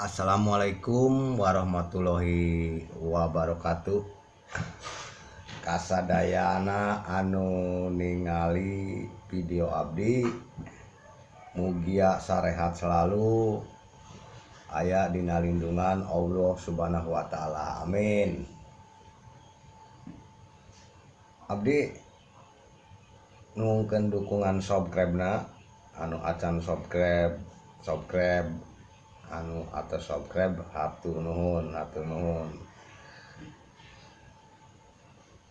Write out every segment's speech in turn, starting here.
Assalamualaikum warahmatullahi wabarakatuh. Kasadayana anu ningali video abdi, mugia sarehat selalu, aya dina lindungan Allah Subhanahu wa taala. Amin. Abdi nuhunkeun dukungan subscribe-na, anu acan subscribe, subscribe, anu atau subscribe hatur nuhun, hatur nuhun.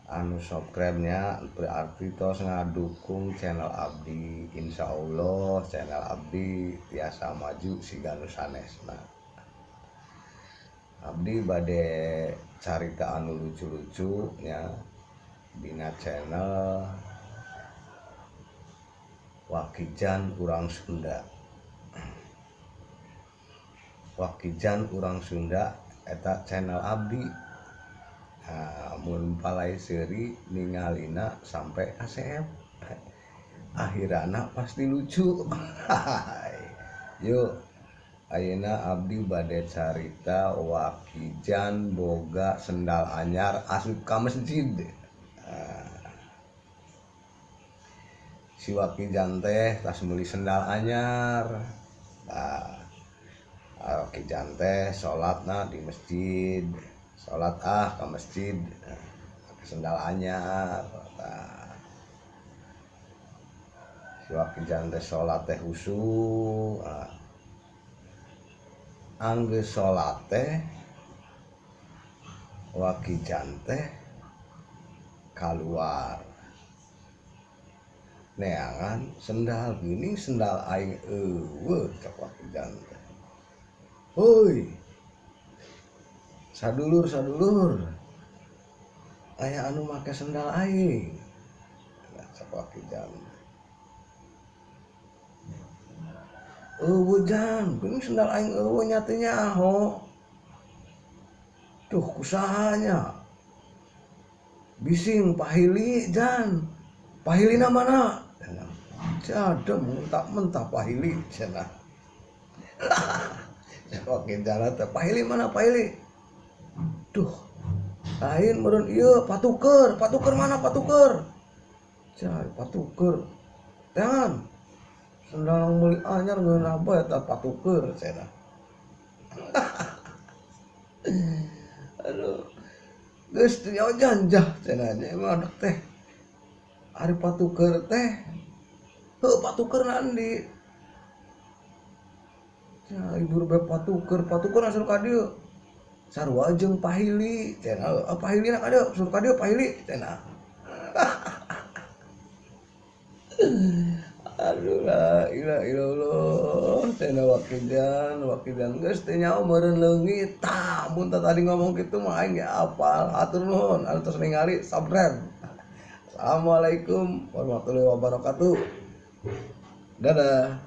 Anu subscribe-nya berarti tos ngadukung channel abdi. Insya Allah channel abdi tiasa maju siga nu sanesna. Abdi bade carita anu lucu-lucu nya dina channel Wakijan Urang Sunda. Wakijan Urang Sunda eta channel abdi. Nah, mun palai seuri ningalina sampai kasep, akhirana pasti lucu. Yuk, ayeuna abdi bade carita Wakijan boga sendal anyar asup ka masjid. Nah, si Wakijan teh tas meuli sendal anyar. Nah, Wakijan teh salatna di masjid. Salat ah ke masjid, nah, sendal anyar. Nah, si Wakijan teh salat teh khusyuk. Nah, anggeus salat teh Wakijan teh kaluar neangan sendal geuning, sendal aing eueuh cak Wakijan teh. Hoi, sadulur sadulur, aya anu make sendal aing. Nah, cak Wakijan, eueuh jan, geuning sendal aing eueuh nya teu nyaho. Duh, kusahanya bising pahili jan, pahilina mana? Jadem mentah-mentah pahili cenah. Cak Wakijan teh pahili mana pahili? Duh, lain meureun ieu patuker, patuker mana patuker? Jai patuker. Jangan. Sendal meuli anyar ngeunah bae eta patuker cenah. Aduh. Geus teu nyaho janjah cenah nya emang teh. Ari patuker teh. Heuh patuker nandi. Jai ibu bae patuker, patuker asup ka dieu. Sarua jeung pahili cenah, pahilina ka dieu, suruh ka dieu pahili cenah. Aduh, la ilaha illallah cenah Wakijan, Wakijan geus teu nyaho meureun leungit. Tah, mun tah tadi ngomong kitu mah aing ge apal. Hatur nuhun anu tos ningali subscribe. Assalamualaikum warahmatullahi wabarakatuh. Dadah.